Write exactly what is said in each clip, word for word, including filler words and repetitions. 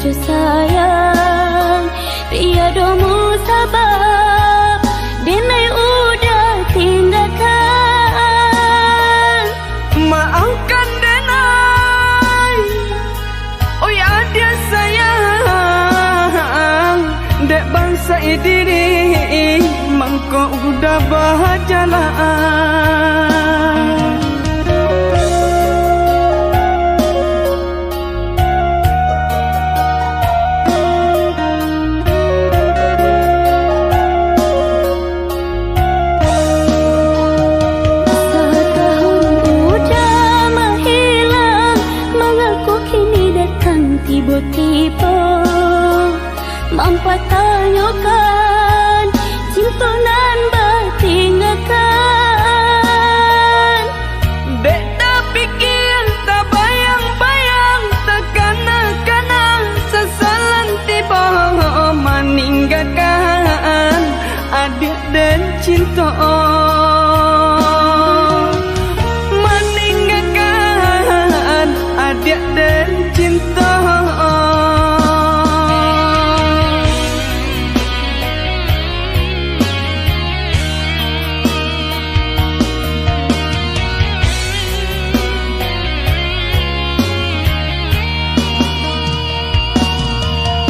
Jo sayang, tiado musabab, denai udah tinggakan. Maafkan denai, oi adiak sayang, dek bansaik diri, mangko udah bajalan. Satahun udah mahilang, mangako kini datang tibo-tibo, mampatanyokan cinto nan batinggakan. Dek tapikia, tabayang-bayang, takana-kana, sasalan tibo maninggakan adiak den cinto. Maninggakan adiak den cinto.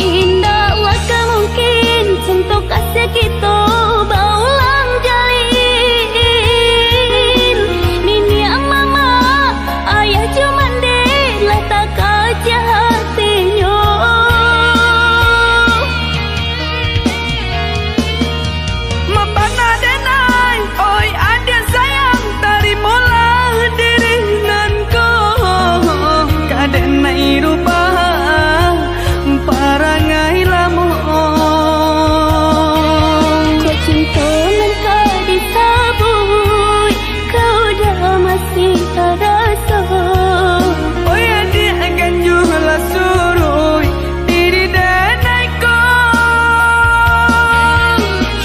Indaklah ka mungkin cinto kasiah kito baulang jalin. Niniak mamak, ayah jo mandeh lah takacah hatinyo. Mapana denai, oi adiak sayang, tarimolah diri nan ko, ka denai rubah parangai lamo. Kok cinto nan ka disabuik, kau dah masih taraso. Oi adiak ganjua lah suruik diri denai ko.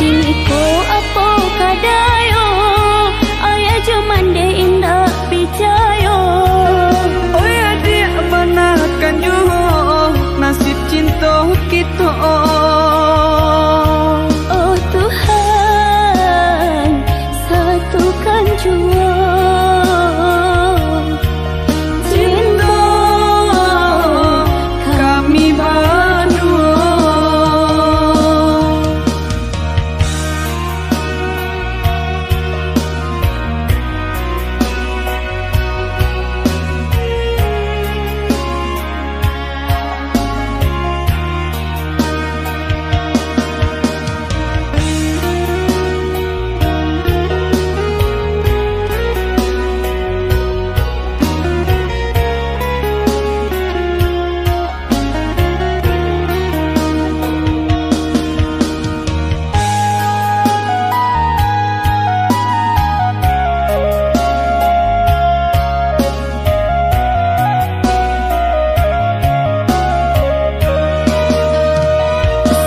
Kini ko apo ka dayo, ayah jo mandeh indak picayo. Oi adiak, banakan juo nasib cinto kito. Oh Tuhan, satukan juo cinto kami baduo.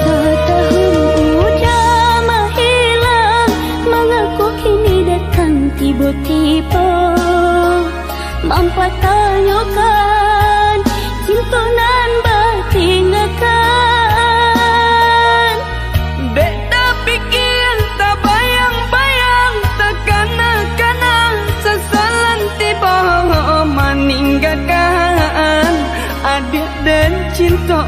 Satahun udah mahilang, mangako kini datang tibo-tibo? Mampatanyokan cinto nan batinggakan. Dek tapikia, tabayang-bayang, takana-kana, sasalan tibo maninggakan adiak den cinto.